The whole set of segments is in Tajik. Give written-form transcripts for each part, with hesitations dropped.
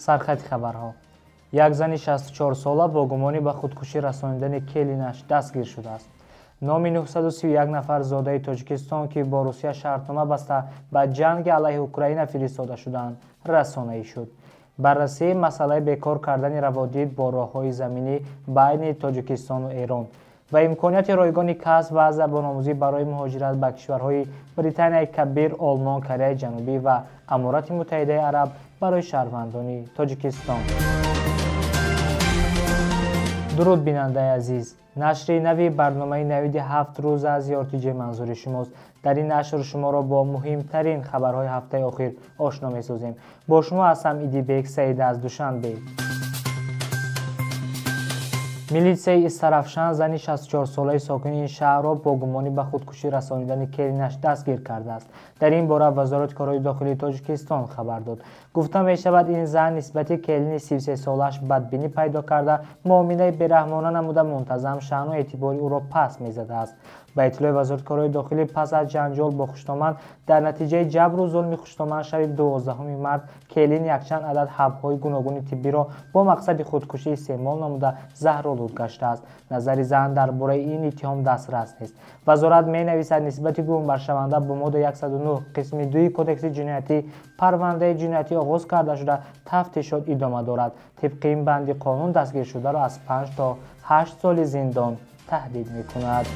Сархати хабарҳо. Як зани 64 сола бо гумони ба худкушӣ расонидани келинаш дастгир шудааст. Номи 931 нафар зодаи Тоҷикистон, ки бо Русия шартнома баста, ба ҷанги алайҳи Украина фиристода шудаанд, расонаӣ шуд. Баррасии масъалаи бекор кардани раводид бо роҳҳои заминӣ байни Тоҷикистону Эрон ва имконияти ройгони касб ва забономӯзӣ барои муҳоҷират ба кишварҳои Британияи Кабир, Олмон, Кореяи Ҷанубӣ ва Аморати Муттаҳидаи Араб барои шаҳрвандони Тоҷикистон. Дуруд, бинандаи азиз! Нашри нави барномаи «Навиди ҳафт рӯз» аз ЯрТиҷ манзури шумост. Дар ин нашр шуморо бо муҳимтарин хабарҳои ҳафтаи охир ошно месозем. Бо шумо ҳастам Идибек Саид аз Душанбе. Милитсияи Истарафшан зани 64-солаи сокини ин шаҳрро бо гумони ба худкушӣ расонидани келинаш дастгир кардааст. Дар ин бора Вазорати корҳои дохилии Тоҷикистон хабар дод. Гуфта мешавад, ин зан нисбати келини 33-солааш бадбинӣ пайдо карда, муомилаи бераҳмона намуда, мунтазам шаъну эътибори ӯро паст мезадааст. Ба иттилои Вазорати корҳои дохилӣ, пас аз ҷанҷол бо хуштоман, дар натиҷаи ҷабру зулми хуштоман, шаби 12 март келин якчанд адад ҳабҳои гуногуни тиббиро бо мақсади худкушӣ истеъмол намуда, заҳролуд гаштааст. Назари зан дар бораи ин иттиҳом дастрас нест. Вазорат менависад, нисбати гумонбаршаванда бо моддаи 109 қисми 2 Кодекси ҷиноятӣ парвандаи ҷиноятӣ оғоз карда шуда, тафтишот идома дорад. Тибқи ин банди қонун дастгиршударо аз 5 то 8 соли зиндон таҳдид мекунад.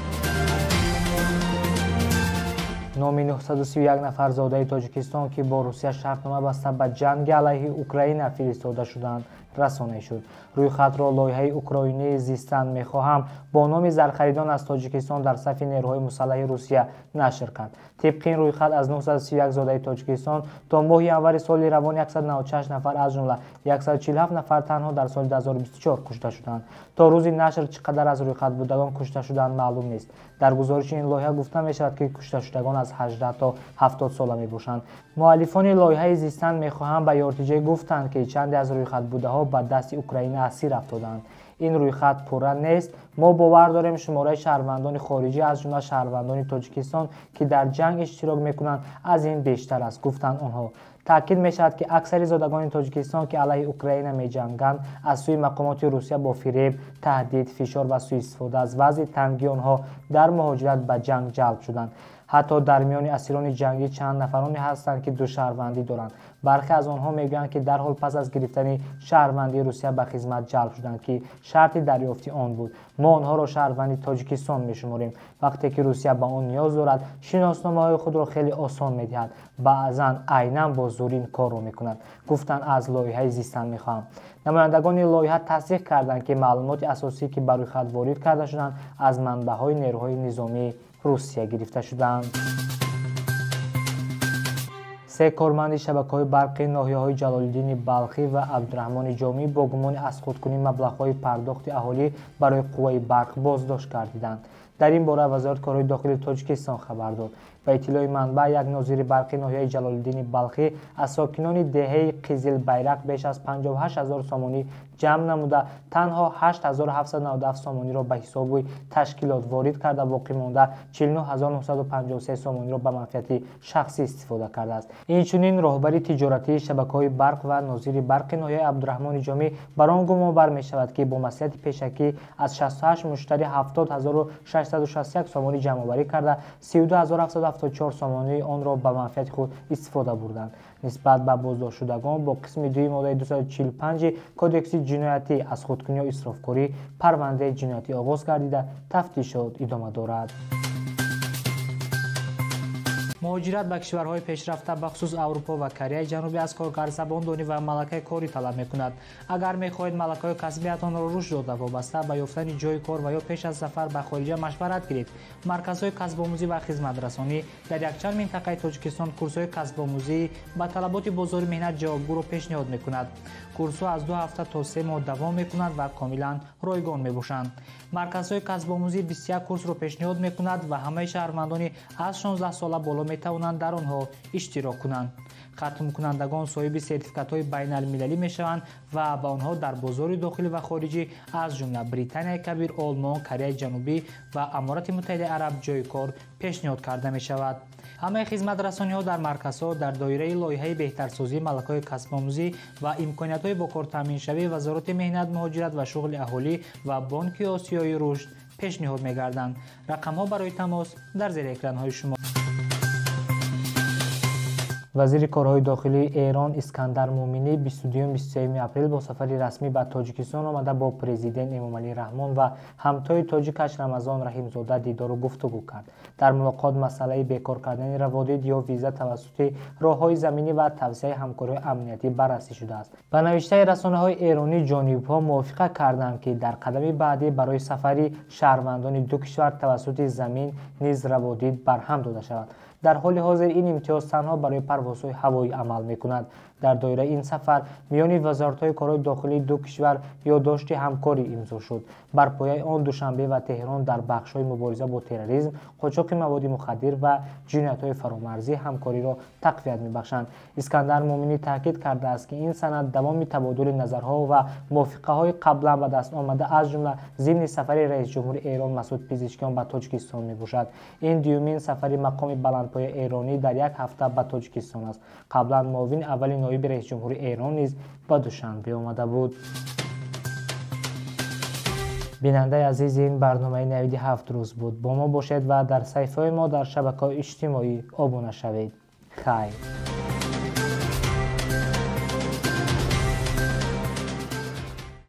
Номи 931 нафар зодаи Тоҷикистон, ки бо Русия шартнома баста, ба ҷанги алайҳи Украина фиристода шуданд, расонаӣ шуд. Рӯйхатро лоиҳаи украинии «Зистан мехоҳам» бо номи зархаридон аз Тоҷикистон дар сафи нерӯҳои мусаллаҳи Русия нашр кард. Тибқи ин рӯйхат, аз 931 зодаи Тоҷикистон то моҳи январи соли равон 196 нафар, аз ҷумла 147 нафар танҳо дар соли 2024 кушта шуданд. То рӯзи нашр чӣ қадар аз рӯйхатбудагон кушта шуданд, маълум нест. Дар гузориши ин лоиҳа гуфта мешавад, ки кушташудагон аз 18 то 70 сола мебошанд. Муаллифони лоиҳаи «Зистан мехоҳам» ба ЯрТиҷ гуфтанд, ки чанде аз рӯйхатбудаҳо ба дасти Украина асир афтоданд. Ин рӯйхат пурра нест. Мо бовар дорем, шумораи шаҳрвандони хориҷӣ, аз ҷумла шаҳрвандони Тоҷикистон, ки дар ҷанг иштирок мекунанд, аз ин бештар аст, гуфтанд онҳо. Таъкид мешавад, ки аксари зодагони Тоҷикистон, ки алайҳи Украина меҷанганд, аз сӯи мақомоти Русия бо фиреб, таҳдид, фишор ва сӯистифода аз вазъи тангии онҳо дар муҳоҷират ба ҷанг ҷалб шуданд. Ҳатто дар миёни асирони ҷангӣ чанд нафароне ҳастанд, ки душаҳрвандӣ доранд. Бархе аз онҳо мегӯянд, ки дарҳол пас аз гирифтани шаҳрвандии Русия ба хизмат ҷалб шуданд, ки шарти дарёфти он буд. Мо онҳоро шаҳрванди Тоҷикистон мешуморем. Вақте ки Русия ба он ниёз дорад, шиносномаҳои худро хеле осон медиҳад, баъзан айнан бо зӯрӣ ин корро мекунад, гуфтанд аз лоиҳаи «Зистан мехоҳам». Намояндагони лоиҳа тасдиқ карданд, ки маълумоти асосӣ, ки ба рӯйхат ворид карда шуданд, аз манбаъҳои нерӯҳои низомии Русия гирифта шуданд. Се корманди шабакаҳои барқи ноҳияҳои Ҷалолиддини Балхӣ ва Абдураҳмони Ҷомӣ бо гумони аз худкунии маблағҳои пардохти аҳолӣ барои қувваи барқ боздошт гардиданд. Дар ин бора Вазорати корҳои дохилии Тоҷикистон хабар дод. Ба иттилои манбаъ, як нозири барқи ноҳияи Ҷалолиддини Балхӣ аз сокинони деҳаи Қизилбайрақ беш аз 58 ҳазор сомонӣ ҷамъ намуда, танҳо 8797 сомониро ба ҳисоби ташкилот ворид карда, боқӣ монда 49953 сомониро ба манфиати шахсӣ истифода кардааст. Инчунин роҳбари тиҷоратии шабакаҳои барқ ва нозири барқи ноҳияи Абдураҳмони Ҷомӣ бар он гумонбар мешавад, ки бо маслиҳати пешакӣ аз 68 муштарӣ 70 661 сомонӣ ҷамъоварӣ карда, 32 774 сомонии онро ба манфиати худ истифода бурданд. Нисбат ба боздоштшудагон бо қисми дуюми моддаи 245 Кодекси ҷиноятӣ, аз худкунӣ ё исрофкорӣ, парвандаи ҷиноятӣ оғоз гардида, тафтишот идома дорад. Муҳоҷират ба кишварҳои пешрафта, бахусус Аврупо ва Кореяи Ҷанубӣ, аз коргар забондонӣ ва малакаи корӣ талаб мекунад. Агар мехоҳед малакаҳои касбиятонро рушд дода, вобаста ба ёфтани ҷойи кор ва ё пеш аз сафар ба хориҷа машварат гиред, марказҳои касбомӯзӣ ва хизматрасонӣ дар якчанд минтақаи Тоҷикистон курсҳои касбомӯзӣ ба талаботи бозори меҳнат ҷавобгӯро пешниҳод мекунад. Курсҳо аз 2 ҳафта то 3 моҳ давом мекунанд ва комилан ройгон мебошанд. Марказҳои касбомӯзӣ 21 курсро пешниҳод мекунад ва ҳамаи шаҳрвандони аз 16 сола боло метавонанд дар онҳо иштирок кунанд. Хатмкунандагон соҳиби сертификатҳои байналмилалӣ мешаванд ва ба онҳо дар бозори дохилӣ ва хориҷӣ, аз ҷумла Британияи Кабир, Олмон, Кореяи Ҷанубӣ ва Аморати Муттаҳидаи Араб, ҷойи кор пешниҳод карда мешавад. Ҳамаи хизматрасониҳо дар марказҳо дар доираи лоиҳаи беҳтарсозии малакаҳои касбомӯзӣ ва имкониятҳои бо кор таъминшавии Вазорати меҳнат, муҳоҷират ва шуғли аҳолӣ ва Бонки Осиёи рушд пешниҳод мегарданд. Рақамҳо барои тамос дар зери экранҳои шумо. Вазири корҳои дохилии Эрон Искандар Муъминӣ 22-23 апрел бо сафари расмӣ ба Тоҷикистон омада бо президент Эмомалӣ Раҳмон ва ҳамтои тоҷикаш Рамазон Раҳимзода дидору гуфтугӯ кард. Дар мулоқот масъалаи бекор кардани раводид ё виза тавассути роҳҳои заминӣ ва тавсеаи ҳамкориҳои амниятӣ баррасӣ шудааст. Ба навиштаи расонаҳои эронӣ, ҷонибҳо мувофиқа карданд, ки дар қадами баъдӣ барои сафари шаҳрвандони ду кишвар тавассути замин низ раводид барҳам дода шавад. Дар ҳоли ҳозир ин имтиёз танҳо барои парвозҳои ҳавоӣ амал мекунад. Дар доираи ин сафар миёни вазоратҳои корҳои дохилии ду кишвар ёддошти ҳамкорӣ имзо шуд. Бар пояи он Душанбе ва Теҳрон дар бахшҳои мубориза бо терроризм, қочоқи маводи мухаддир ва ҷиноятҳои фаромарзӣ ҳамкориро тақвият мебахшанд. Искандар Муъминӣ таъкид кардааст, ки ин санад давоми табодули назарҳо ва мувофиқаҳои қаблан ба даст омада, аз ҷумла зимни сафари раисҷумҳури Эрон Масуд Пизишкиён ба Тоҷикистон мебошад. Ин дуюмин сафари мақоми баландпояи эронӣ дар як ҳафта ба Тоҷикистон аст. Қаблан муовини аввали ноиби раисҷумҳури Эрон низ ба Душанбе омада буд. Бинандаи азиз, ин барномаи навиди 7 рӯз буд. Бо мо бошед ва дар саҳифаҳои мо дар шабакаҳои иҷтимоӣ обуна шавед. Хайр.